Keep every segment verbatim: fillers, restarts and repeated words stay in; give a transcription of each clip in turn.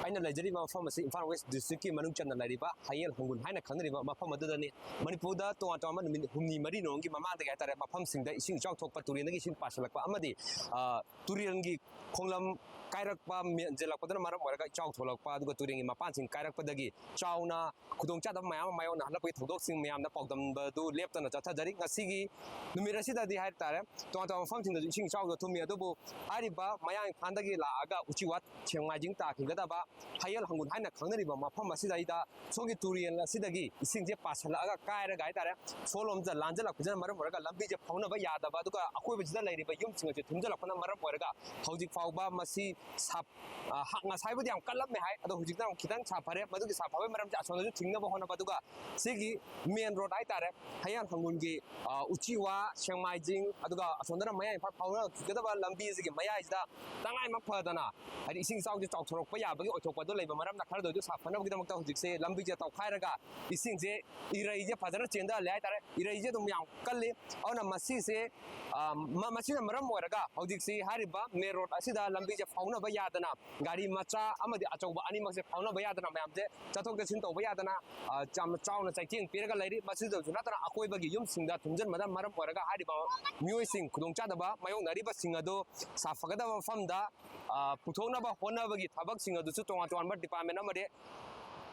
ꯑꯩꯅ ꯂꯩꯖꯔꯤꯕ ꯃꯐꯝ ꯑꯁꯤ ꯏꯝꯐꯥꯜ ꯋꯦꯁ ꯗꯤꯁꯇ꯭ꯔꯤꯛꯀꯤ ꯃꯅꯨꯡ ꯆꯟꯅ ꯂꯩꯔꯤꯕ ꯍꯌꯦꯜ ꯍꯪꯒꯨꯟ ꯍꯥꯏꯅ ꯈꯪꯅꯔꯤꯕ ꯃꯐꯝ ꯑꯗꯨꯗꯅꯤ꯫ ꯃꯅꯤꯄꯨꯔꯗ ꯇꯣꯉꯥꯟ ꯇꯣꯉꯥꯟꯕ ꯅꯨꯃꯤꯠ ꯍꯨꯝꯅꯤ ꯃꯔꯤꯅꯤ ꯔꯣꯝꯒꯤ ꯃꯃꯥꯡꯗꯒꯤ ꯍꯥꯏꯇꯥꯔꯦ, ꯃꯐꯝꯁꯤꯡꯗ ꯏꯁꯤꯡ ꯏꯆꯥꯎ ꯊꯣꯛꯄ, ꯇꯨꯔꯦꯜꯗꯒꯤ ꯏꯁꯤꯡ ꯄꯥꯁꯤꯜꯂꯛꯄ ꯑꯃꯗꯤ, ꯑ, ꯇꯨꯔꯦꯜꯒꯤ ꯈꯣꯡꯂꯝ ꯀꯥꯏꯔꯛꯄ, ꯃꯦꯟꯁꯤꯜꯂꯛꯄꯗꯨꯅ ꯃꯔꯝ ꯑꯣꯏꯔꯒ ꯏꯆꯥꯎ ꯊꯣꯛꯂꯛꯄ, ꯑꯗꯨꯒ ꯇꯨꯔꯦꯜꯒꯤ ꯃꯄꯥꯟꯁꯤꯡ ꯀꯥꯏꯔꯛꯄꯗꯒꯤ ꯆꯥꯎꯅ ꯈꯨꯗꯣꯡꯆꯥꯗꯕ ꯃꯌꯥꯝ ꯑꯃ ꯃꯥꯌꯣꯛꯅꯍꯜꯂꯛꯄꯒꯤ ꯊꯧꯗꯣꯛꯁꯤꯡ ꯃꯌꯥꯝꯅ ꯄꯥꯎꯗꯝꯕꯗꯨ ꯂꯦꯞꯇꯅ ꯆꯠꯊꯖꯔꯤ꯫ ꯉꯁꯤꯒꯤ ꯅꯨꯃꯤꯠ ꯑꯁꯤꯗꯗꯤ ꯍꯥꯏꯇꯥꯔꯦ, ꯇꯣꯉꯥꯟ ꯇꯣꯉꯥꯟꯕ ꯃꯐꯝꯁꯤꯡꯗꯁꯨ ꯏꯁꯤꯡ ꯏꯆꯥꯎꯗ ꯊꯨꯝꯃꯤ꯫ ꯑꯗꯨꯕꯨ ꯍꯥꯏꯔꯤꯕ ꯃꯌꯥꯡ ꯏꯝꯐꯥꯜꯗꯒꯤ ꯂꯥꯛꯑꯒ ꯎꯆꯤꯋꯥ ꯁꯦꯛꯃꯥꯏꯖꯤꯡ ꯇꯥꯈꯤꯒꯗꯕ ꯍꯌꯦꯜ ꯍꯪꯒꯨꯟ ꯍꯥꯏꯅ ꯈꯪꯅꯔꯤꯕ ꯃꯐꯝ ꯑꯁꯤꯗꯩꯗ ꯁꯣꯝꯒꯤ ꯇꯨꯔꯦꯜ ꯑꯁꯤꯗꯒꯤ ꯏꯁꯤꯡꯁꯦ ꯄꯥꯁꯤꯜꯂꯛꯑꯒ ꯀꯥꯏꯔꯒ ꯍꯥꯏꯇꯥꯔꯦ, ꯁꯣꯂꯣꯝꯗ ꯂꯥꯟꯖꯜꯂꯛꯄꯁꯤꯅ ꯃꯔꯝ ꯑꯣꯏꯔꯒ ꯂꯝꯕꯤꯁꯦ ꯐꯥꯎꯅꯕ ꯌꯥꯗꯕ, ꯑꯗꯨꯒ ꯑꯀꯣꯏꯕꯁꯤꯗ ꯂꯩꯔꯤꯕ ꯌꯨꯝꯁꯤꯡ ꯑꯁꯤ ꯊꯨꯝꯖꯤꯜꯂꯛꯄꯅ ꯃꯔꯝ ꯑꯣꯏꯔꯒ ꯍꯧꯖꯤꯛ ꯐꯥꯎꯕ ꯃꯁꯤ ꯁꯥꯞ-, ꯑ, ꯍ-, ꯉꯁꯥꯏꯕꯨꯗꯤ ꯌꯥꯝ ꯀꯜꯂꯝꯃꯦ ꯍꯥꯏ, ꯑꯗꯣ ꯍꯧꯖꯤꯛꯇ ꯑꯃꯨꯛ ꯈꯤꯇꯪ ꯁꯥꯐꯔꯦ꯫ ꯃꯗꯨꯒꯤ ꯁꯥꯐꯕꯒꯤ ꯃꯔꯝꯁꯦ ꯑꯁꯣꯝꯗꯁꯨ ꯊꯤꯡꯅꯕ ꯍꯣꯠꯅꯕ, ꯑꯗꯨꯒ ꯁꯤꯒꯤ ꯃꯦꯟ ꯔꯣꯗ ꯍꯥꯏꯇꯥꯔꯦ, ꯍꯌꯦꯜ ꯍꯪꯒꯨꯟꯒꯤ, ꯑ, ꯎꯆꯤꯋꯥ, ꯁꯦꯛꯃꯥꯏꯖꯤꯡ, ꯑꯗꯨꯒ ꯑꯁꯣꯝꯗꯅ ꯃꯌꯥꯡ ꯏꯝꯐꯥꯜ ꯐꯥꯎꯅꯈꯤꯒꯗꯕ ꯂꯝꯕꯤ ꯑꯁꯤꯒꯤ ꯃꯌꯥꯏꯁꯤꯗ ꯇꯉꯥꯏꯃꯛ ꯐꯗꯅ, ꯍꯥꯏꯗꯤ ꯏꯁꯤꯡ ꯏꯆꯥꯎꯁꯦ ꯆꯥꯎꯊꯣꯔꯛꯄ ꯌꯥꯕꯒꯤ ꯑꯣꯏꯊꯣꯛꯄꯗꯣ ꯂꯩꯕ ꯃꯔꯝꯅ ꯈꯔꯗ ꯑꯣꯏꯁꯨ ꯁꯥꯐꯅꯕꯒꯤꯗꯃꯛꯇ ꯍꯧꯖꯤꯛꯁꯦ ꯂꯝꯕꯤꯁꯦ ꯇꯧꯈꯥꯏꯔꯒ ꯏꯁꯤꯡꯁꯦ, ꯏꯔꯩꯁꯦ ꯐꯖꯅ ꯆꯦꯟꯊꯍꯜꯂꯦ ꯍꯥꯏꯇꯥꯔꯦ꯫ ꯏꯔꯩꯁꯦ ꯑꯗꯨꯝ ꯌꯥꯝ ꯀꯜꯂꯤ꯫ ꯑꯗꯨꯅ ꯃꯁꯤꯁꯦ, ꯑ, ꯃ-, ꯃꯁꯤꯅ ꯃꯔꯝ ꯑꯣꯏꯔꯒ ꯍꯧꯖꯤꯛꯁꯤ ꯍꯥꯏꯔꯤꯕ ꯃꯦꯟ ꯔꯣꯗ ꯑꯁꯤꯗ ꯂꯝꯕꯤꯁꯦ ꯐꯥꯎꯅꯕ ꯌꯥꯗꯅ, ꯒꯥꯔꯤ ꯃꯆꯥ ꯑꯃꯗꯤ ꯑꯆꯧꯕ ꯑꯅꯤꯃꯛꯁꯦ ꯐꯥꯎꯅꯕ ꯌꯥꯗꯅ ꯃꯌꯥꯝꯁꯦ ꯆꯠꯊꯣꯛ ꯆꯠꯁꯤꯟ ꯇꯧꯕ ꯌꯥꯗꯅ, ꯑ, ꯌꯥꯝꯅ ꯆꯥꯎꯅ ꯆꯩꯊꯦꯡ ꯄꯤꯔꯒ ꯂꯩꯔꯤ꯫ ꯃꯁꯤꯗꯁꯨ ꯅꯠꯇꯅ ꯑꯀꯣꯏꯕꯒꯤ ꯌꯨꯝꯁꯤꯡꯗ ꯊꯨꯝꯖꯤꯟꯕꯅ ꯃꯔꯝ ꯑꯣꯏꯔꯒ ꯍꯥꯏꯔꯤꯕ ꯃꯤꯑꯣꯏꯁꯤꯡ ꯈꯨꯗꯣꯡꯆꯥꯗꯕ ꯃꯥꯌꯣꯛꯅꯔꯤꯕꯁꯤꯡ ꯑꯗꯨ ꯁꯥꯐꯒꯗꯕ ꯃꯐꯝꯗ, ꯑ, ꯄꯨꯊꯣꯛꯅꯕ ꯍꯣꯠꯅꯕꯒꯤ ꯊꯕꯛꯁꯤꯡ ꯑꯗꯨꯁꯨ ꯇꯣꯉꯥꯟ ꯇꯣꯉꯥꯟꯕ ꯗꯤꯄꯥꯔꯠꯃꯦꯟ ꯑꯃꯗꯤ,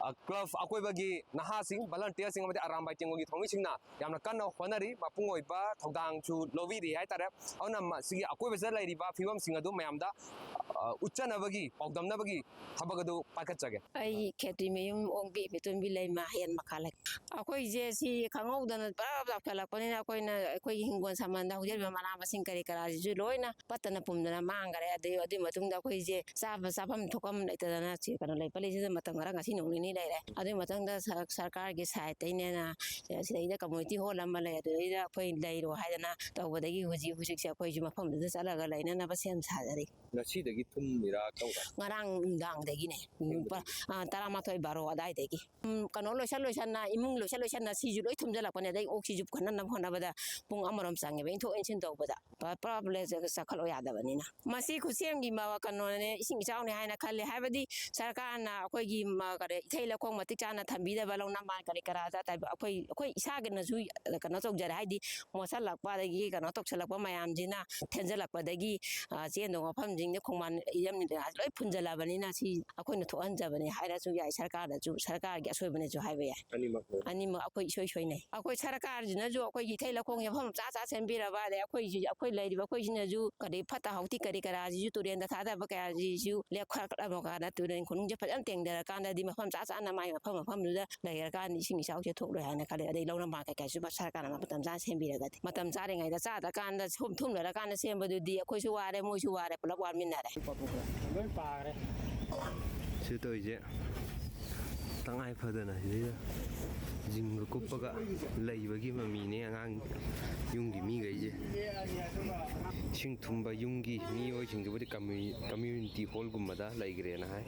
ꯑ, ꯀ꯭ꯂꯕ, ꯑꯀꯣꯏꯕꯒꯤ ꯅꯍꯥꯁꯤꯡ, ꯚꯂꯟꯇꯤꯌꯔꯁꯤꯡ ꯑꯃꯗꯤ ꯑꯔꯥꯝꯕꯥꯏ ꯇꯦꯡꯒꯣꯜꯒꯤ ꯊꯧꯃꯤꯁꯤꯡꯅ ꯌꯥꯝꯅ ꯀꯟꯅ ꯍꯣꯠꯅꯔꯤ, ꯃꯄꯨꯡ ꯑꯣꯏꯕ ꯊꯧꯗꯥꯡꯁꯨ ꯂꯧꯕꯤꯔꯤ ꯍꯥꯏꯇꯥꯔꯦ꯫ ꯑꯗꯨꯅ ꯃꯁꯤꯒꯤ ꯑꯀꯣꯏꯕꯁꯤꯗ ꯂꯩꯔꯤꯕ ꯐꯤꯕꯝꯁꯤꯡ ꯑꯗꯨ ꯃꯌꯥꯝꯗ, ꯑ, ꯎꯠꯆꯅꯕꯒꯤ, ꯄꯥꯎꯗꯝꯅꯕꯒꯤ ꯊꯕꯛ ꯑꯗꯨ ꯄꯥꯏꯈꯠꯆꯒꯦ꯫ ꯑꯩ ꯈꯦꯇ꯭ꯔꯤ ꯃꯌꯨꯝ ꯑꯣꯡꯕꯤ ꯃꯤꯇꯣꯟꯕꯤ ꯂꯩꯃ ꯍꯌꯦꯟ ꯃꯈꯥ ꯂꯩ꯫ ꯑꯩꯈꯣꯏꯁꯦ ꯁꯤ ꯈꯪꯍꯧꯗꯅ ꯄꯨꯔꯥ ꯂꯥꯞꯈꯠꯂꯛꯄꯅꯤꯅ ꯑꯩꯈꯣꯏꯅ, ꯑꯩꯈꯣꯏꯒꯤ ꯍꯤꯡꯒꯣꯜ ꯁꯝꯕꯜꯗ ꯍꯧꯖꯔꯤꯕ ꯃꯅꯥ ꯃꯁꯤꯡ ꯀꯔꯤ ꯀꯔꯥꯁꯤꯁꯨ ꯂꯣꯏꯅ ꯄꯠꯇꯅ ꯄꯨꯝꯗꯅ ꯃꯥꯡꯈꯔꯦ꯫ ꯑꯗꯩ ꯑꯗꯨꯒꯤ ꯃꯇꯨꯡꯗ ꯑꯩꯈꯣꯏꯁꯦ ꯆꯥꯕ ꯆꯥꯐꯝ ꯊꯣꯛꯐꯝ ꯂꯩꯇꯗꯅ ꯁꯤ ꯀꯩꯅꯣ ꯂꯩ, ꯄꯠꯂꯤꯁꯤꯗ ꯃꯇꯝ ꯈꯔ ꯉꯁꯤ ꯅꯣꯡ ꯅꯤꯅꯤ ꯂꯩꯔꯦ꯫ ꯑꯗꯨꯒꯤ ꯃꯊꯪꯗ ꯁꯔ-, ꯁꯔꯀꯥꯔꯒꯤ ꯁꯥꯏꯠꯇꯩꯅꯦꯅ ꯁꯤꯗꯩꯗ ꯀꯝꯃ꯭ꯌꯨꯅꯤꯇꯤ ꯍꯣꯜ ꯑꯃ ꯂꯩ, ꯑꯗꯨꯗꯩꯗ ꯑꯩꯈꯣꯏ ꯂꯩꯔꯣ ꯍꯥꯏꯗꯅ ꯇꯧꯕꯗꯒꯤ ꯍꯧꯖꯤꯛ, ꯍꯧꯖꯤꯛꯁꯦ ꯑꯩꯈꯣꯏꯁꯨ ꯃꯐꯝꯗꯨꯗ ꯆꯠꯂꯒ ꯂꯩꯅꯅꯕ ꯁꯦꯝ ꯁꯥꯖꯔꯤ꯫ ꯉꯁꯤꯗꯒꯤ ꯊꯨꯝꯃꯤꯔꯥ ꯀꯧꯕ? ꯉꯔꯥꯡ ꯅꯨꯡꯗꯥꯡꯗꯒꯤꯅꯦ꯫ ꯄꯨꯡ, ꯑ, ꯇꯔꯥꯃꯥꯊꯣꯏ ꯕꯥꯔꯣ ꯑꯗꯥꯏꯗꯒꯤ꯫ ꯎꯝ, ꯀꯩꯅꯣ ꯂꯣꯏꯁꯟ ꯂꯣꯏꯁꯟꯅ, ꯏꯃꯨꯡ ꯂꯣꯏꯁꯟ ꯂꯣꯏꯁꯟꯅ ꯁꯤꯁꯨ ꯂꯣꯏ ꯊꯨꯝꯖꯜꯂꯛꯄꯅꯦ꯫ ꯑꯗꯩ ꯑꯣꯛꯁꯤꯁꯨ ꯄꯨꯈꯠꯅꯕ ꯍꯣꯠꯅꯕꯗ ꯄꯨꯡ ꯑꯃꯔꯣꯝ ꯆꯪꯉꯦꯕ, ꯏꯟꯊꯣꯛ ꯏꯟꯁꯤꯟ ꯇꯧꯕꯗ꯫ ꯄ-, ꯄꯨꯔꯥ ꯄꯨꯂꯦ ꯆ-, ꯆꯈꯠꯂꯣ ꯌꯥꯗꯕꯅꯤꯅ꯫ ꯃꯁꯤ ꯈꯨꯠꯁꯦꯝꯒꯤ ꯃ-, ꯀꯩꯅꯣꯅꯦ, ꯏꯁꯤꯡ ꯏꯆꯥꯎꯅꯦ ꯍꯥꯏꯅ ꯈꯜꯂꯦ꯫ ꯍꯥꯏꯕꯗꯤ ꯁꯔꯀꯥꯔꯅ ꯑꯩꯈꯣꯏꯒꯤ ꯃ-, ꯀꯔꯤ, ꯏꯊꯩ ꯂꯧꯈꯣꯡ ꯃꯇꯤꯛ ꯆꯥꯅ ꯊꯝꯕꯤꯗꯕ, ꯂꯧꯅꯥꯝ ꯀꯔꯤ ꯀꯔꯥꯗ ꯇꯥꯏꯕ-, ꯑꯩꯈꯣꯏ, ꯑꯩꯈꯣꯏ ꯏꯁꯥꯒꯤꯅꯁꯨ ꯀꯩꯅꯣ ꯇꯧꯖꯔꯦ꯫ ꯍꯥꯏꯗꯤ ꯃꯣꯠꯁꯜꯂꯛꯄ, ꯑꯗꯒꯤ ꯀꯩꯅꯣ ꯇꯧꯁꯜꯂꯛꯄ ꯃꯌꯥꯝꯁꯤꯅ ꯊꯦꯟꯖꯜꯂꯛꯄꯗꯒꯤ, ꯑ, ꯆꯦꯟꯗꯧꯕ ꯃꯐꯝꯁꯤꯡꯗ ꯈꯣꯡꯕꯥꯟ ꯏꯔꯝ ꯂꯣꯏ ꯐꯨꯟꯖꯜꯂꯕꯅꯤꯅ ꯁꯤ ꯑꯩꯈꯣꯏꯅ ꯊꯣꯛꯍꯟꯖꯕꯅꯦ ꯍꯥꯏꯔꯁꯨ ꯌꯥꯏ, ꯁꯔꯀꯥꯔꯗꯁꯨ, ꯁꯔꯀꯥꯔꯒꯤ ꯑꯁꯣꯏꯕꯅꯦꯁꯨ ꯍꯥꯏꯕ ꯌꯥꯏ꯫ ꯑꯅꯤꯃꯛ꯫ ꯑꯅꯤꯃꯛ ꯑꯩꯈꯣꯏ ꯏꯁꯣꯏ ꯁꯣꯏꯅꯩ꯫ ꯑꯩꯈꯣꯏ ꯁꯔꯀꯥꯔꯁꯤꯅꯁꯨ ꯑꯩꯈꯣꯏꯒꯤ ꯏꯊꯩ ꯂꯧꯈꯣꯡꯁꯦ ꯃꯐꯝ ꯆꯥ ꯆꯥ ꯁꯦꯝꯕꯤꯔꯕ, ꯑꯗꯩ ꯑꯩꯈꯣꯏꯁꯤ, ꯑꯩꯈꯣꯏ ꯂꯩꯔꯤꯕ ꯑꯩꯈꯣꯏꯁꯤꯅꯁꯨ ꯀꯔꯤ ꯐꯠꯇ ꯍꯥꯎꯊꯤ ꯀꯔꯤ ꯀꯔꯥꯁꯤꯁꯨ ꯇꯨꯔꯦꯟꯗ ꯊꯥꯗꯕ ꯀꯌꯥꯁꯤꯁꯨ ꯂꯦꯞꯈꯠꯂꯝꯃꯀꯥꯟꯗ ꯇꯨꯔꯦꯟ ꯈꯣꯡꯅꯨꯡꯁꯦ ꯐꯖꯅ ꯇꯦꯡꯊꯔꯀꯥꯟꯗꯗꯤ ꯃꯐꯝ ꯆꯥ ꯆꯥꯅ ꯃꯥꯏ ꯃꯐꯝ ꯃꯐꯝꯗꯨꯗ ꯂꯩꯔꯀꯥꯟꯗ ꯏꯁꯤꯡ ꯏꯆꯥꯎꯁꯦ ꯊꯣꯛꯂꯣꯏ ꯍꯥꯏꯅ ꯈꯜꯂꯦ꯫ ꯑꯗꯩ ꯂꯧꯅꯃꯥꯡ ꯀꯩꯀꯥꯁꯨ ꯁꯔꯀꯥꯔꯅ ꯃꯇꯝ ꯆꯥꯅ ꯁꯦꯝꯕꯤꯔꯒꯗꯤ, ꯃꯇꯝ ꯆꯥꯔꯤꯉꯩꯗ ꯆꯥꯗ꯭ꯔꯀꯥꯟꯗ ꯁꯨꯝ ꯊꯨꯝꯂꯔꯀꯥꯟꯗ ꯁꯦꯝꯕꯗꯨꯗꯤ ꯑꯩꯈꯣꯏꯁꯨ ꯋꯥꯔꯦ, ꯃꯣꯏꯁꯨ ꯋꯥꯔꯦ, ꯄꯨꯂꯞ ꯋꯥꯃꯤꯟꯅꯔꯦ꯫ ꯂꯣꯏ ꯄꯥꯈ꯭ꯔꯦ꯫ ꯁꯤ ꯇꯧꯔꯤꯁꯦ ꯇꯉꯥꯏ ꯐꯗꯅ ꯁꯤꯗꯩꯗ ꯖꯤꯡꯒ ꯀꯨꯞꯄꯒ ꯂꯩꯕꯒꯤ ꯃꯃꯤꯅꯦ ꯑꯉꯥꯡ ꯌꯨꯝꯒꯤ ꯃꯤꯈꯩꯁꯦ꯫ ꯏꯁꯤꯡ ꯊꯨꯝꯕ ꯌꯨꯝꯒꯤ ꯃꯤꯑꯣꯏꯁꯤꯡꯁꯤꯕꯨꯗꯤ ꯀꯝꯃ꯭ꯌꯨ-, ꯀꯝꯃ꯭ꯌꯨꯅꯤꯇꯤ ꯍꯣꯜꯒꯨꯝꯕꯗ ꯂꯩꯈ꯭ꯔꯦꯅ ꯍꯥꯏ꯫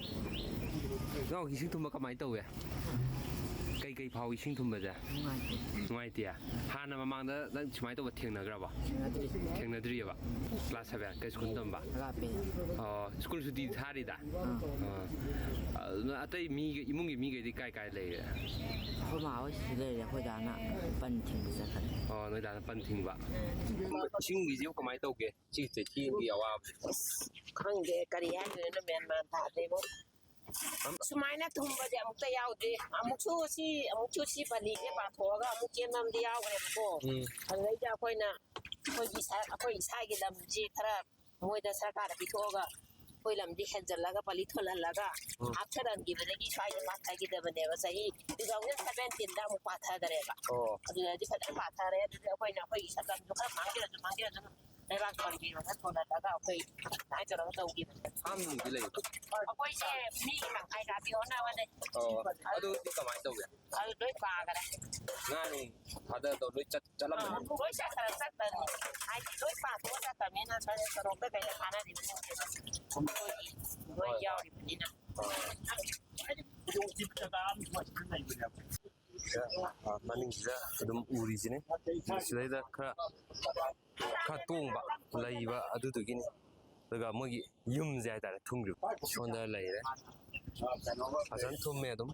ꯅꯪ ꯏꯁꯤꯡ ꯊꯨꯝꯕ ꯀꯃꯥꯏꯅ ꯇꯧꯋꯦ? ꯀꯩ ꯀꯩ ꯐꯥꯎ ꯏꯁꯤꯡ ꯊꯨꯝꯕꯁꯦ? ꯅꯨꯡꯉꯥꯏꯇꯦ꯫ ꯅꯨꯡꯉꯥꯏꯇꯦ? ꯍꯥꯟꯅ ꯃꯃꯥꯡꯗ ꯅꯪ ꯁꯨꯃꯥꯏꯅ ꯇꯧꯕ ꯊꯦꯡꯅꯈ꯭ꯔꯕ? ꯊꯦꯡꯅꯗ꯭ꯔꯤ꯫ ꯊꯦꯡꯅꯗ꯭ꯔꯤꯑꯕ? ꯀ꯭ꯂꯥꯁ ꯁꯚꯦꯟ ꯀꯩ ꯁ꯭ꯀꯨꯜ ꯇꯝꯕ? ꯑꯒꯥꯄꯦ꯫ ꯑꯣ, ꯁ꯭ꯀꯨꯜ ꯁꯨꯇꯤ ꯊꯥꯔꯤꯗ? ꯑꯥ꯫ ꯑꯥ꯫ ꯑꯗꯨꯅ ꯑꯇꯩ ꯃꯤꯒ, ꯏꯃꯨꯡꯒꯤ ꯃꯤꯈꯩꯗꯤ ꯀꯥꯏ ꯀꯥꯏ ꯂꯩꯔꯦ? ꯑꯩꯈꯣꯏ ꯃꯥ ꯍꯣꯏ ꯁꯤꯗ ꯂꯩꯔꯦ, ꯑꯩꯈꯣꯏ ꯗꯥꯅ ꯄꯟ ꯊꯤꯟꯕ ꯆꯠꯈ꯭ꯔꯦ꯫ ꯑꯣ, ꯅꯣꯏ ꯗꯥꯅ ꯄꯟ ꯊꯤꯡꯕ꯫ ꯏꯁꯤꯡꯒꯤꯁꯤꯕꯨ ꯀꯃꯥꯏꯅ ꯇꯧꯒꯦ? ꯁꯤ ꯆꯩꯊꯦꯡꯒꯤ ꯑꯋꯥꯕꯁꯦ꯫ ꯑꯁ, ꯈꯪꯗꯦ, ꯀꯔꯤ ꯍꯥꯏꯗꯣꯏꯅꯣ, ꯃꯦꯟ ꯃꯥꯟ ꯇꯥꯗꯦꯕꯣ꯫ ꯑꯝ- ꯁꯨꯃꯥꯏꯅ ꯊꯨꯝꯕꯁꯦ ꯑꯃꯨꯛꯇ ꯌꯥꯎꯗꯦ꯫ ꯑꯃꯨꯛꯁꯨ ꯁꯤ, ꯑꯃꯨꯛꯁꯨ ꯁꯤ ꯄꯜꯂꯤꯁꯦ ꯄꯥꯊꯣꯛꯑꯒ ꯑꯃꯨꯛ ꯆꯦꯟꯕ ꯑꯃꯗꯤ ꯌꯥꯎꯈ꯭ꯔꯦꯕꯀꯣ꯫ ꯎꯝ꯫ ꯑꯗꯨꯗꯩꯗ ꯑꯩꯈꯣꯏꯅ ꯑꯩꯈꯣꯏꯒꯤ ꯏꯁꯥ-, ꯑꯩꯈꯣꯏ ꯏꯁꯥꯒꯤ ꯂꯝꯁꯤ ꯈꯔ ꯃꯣꯏꯗ ꯁꯔꯀꯥꯔꯗ ꯄꯤꯊꯣꯛꯑꯒ ꯑꯩꯈꯣꯏ ꯂꯝꯗꯤ ꯍꯦꯟꯖꯜꯂꯒ ꯄꯜꯂꯤ ꯊꯣꯜꯍꯜꯂꯒ ꯎꯝ꯫ ꯍꯥꯞꯆꯔꯝꯈꯤꯕꯗꯒꯤ ꯁ꯭ꯋꯥꯏꯗ ꯄꯥꯊꯈꯤꯗꯕꯅꯦꯕ꯫ ꯆꯍꯤ two thousand seventeen ꯗ ꯑꯃꯨꯛ ꯄꯥꯊꯈꯔꯦꯕ꯫ ꯑꯣ꯫ ꯑꯗꯨꯗꯗꯤ ꯐꯖꯅ ꯄꯥꯊꯔꯦ꯫ ꯑꯗꯨꯗꯤ ꯑꯩꯈꯣꯏꯅ ꯑꯩꯈꯣꯏꯒꯤ ꯁꯛꯇꯝꯁꯨ ꯈꯔ ꯃꯥꯡꯖꯔꯁꯨ ꯃꯥꯡꯖꯔꯁꯨ ꯂꯩꯕꯥꯛ ꯊꯣꯟꯕꯤꯔꯒ ꯊꯣꯜꯍꯜꯂꯒ ꯑꯩꯈꯣꯏ ꯑꯗꯨꯃꯥꯏꯅ ꯇꯧꯔꯒ ꯇꯧꯈꯤꯕꯅꯦ꯫ ꯐꯥꯝ ꯅꯨꯡꯗꯤ ꯂꯩꯕ꯭ꯔꯣ? ꯑꯩꯈꯣꯏꯁꯦ ꯃꯤꯒꯤ ꯇꯪꯈꯥꯏ ꯀꯥꯕꯤ ꯍꯣꯠꯅꯕꯅꯦ꯫ ꯑꯣ, ꯑꯗꯨꯗꯤ ꯀꯃꯥꯏꯅ ꯇꯧꯒꯦ? ꯑꯗꯨ ꯂꯣꯏ ꯄꯥꯈꯔꯦ꯫ ꯉꯥ ꯅꯨꯡ ꯊꯥꯗꯗꯧ ꯂꯣꯏ ꯆꯠ-, ꯑꯥ, ꯆꯠꯂꯝꯃꯅꯤ? ꯂꯣꯏ ꯆꯠꯈꯔꯦ, ꯆꯠꯇꯅꯤ꯫ ꯍꯥꯏꯗꯤ ꯂꯣꯏ ꯄꯥꯊꯣꯛꯑ ꯆꯠꯇꯕꯅꯤꯅ ꯁꯣꯔꯣꯛꯇ ꯀꯩꯗ ꯊꯥꯅꯔꯤꯕꯁꯤꯡꯁꯦ ꯑꯩꯈꯣꯏꯒꯤ ꯂꯣꯏ ꯍꯣꯏ꯫ ꯌꯥꯎꯔꯤꯕꯅꯤꯅ꯫ ꯑꯥ꯫ ꯑꯥ, ꯃꯅꯤꯡꯁꯤꯗ ꯑꯗꯨꯝ ꯎꯔꯤꯁꯤꯅꯦ꯫ ꯁꯤꯗꯩꯗ ꯈꯔ, ꯈꯔ ꯇꯣꯡꯕ ꯂꯩꯕ ꯑꯗꯨꯗꯨꯒꯤꯅꯤ꯫ ꯑꯗꯨꯒ ꯃꯣꯏꯒꯤ ꯌꯨꯝꯁꯦ ꯍꯥꯏꯇꯥꯔꯦ, ꯊꯨꯝꯈꯤꯕ ꯁꯣꯝꯗ ꯂꯩꯔꯦ꯫ ꯐꯖꯅ ꯊꯨꯝꯃꯦ ꯑꯗꯨꯝ꯫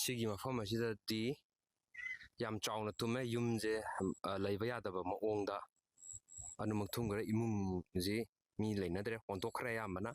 ꯁꯤꯒꯤ ꯃꯐꯝ ꯑꯁꯤꯗꯗꯤ ꯌꯥꯝ ꯆꯥꯎꯅ ꯊꯨꯝꯃꯦ꯫ ꯌꯨꯝꯁꯦ, ꯑ, ꯂꯩꯕ ꯌꯥꯗꯕ ꯃꯑꯣꯡꯗ ꯑꯗꯨꯃꯛ ꯊꯨꯝꯈ꯭ꯔꯦ꯫ ꯏꯃꯨꯡꯁꯤ ꯃꯤ ꯂꯩꯅꯗ꯭ꯔꯦ, ꯍꯣꯟꯗꯣꯛꯈ꯭ꯔꯦ ꯑꯌꯥꯝꯕꯅ꯫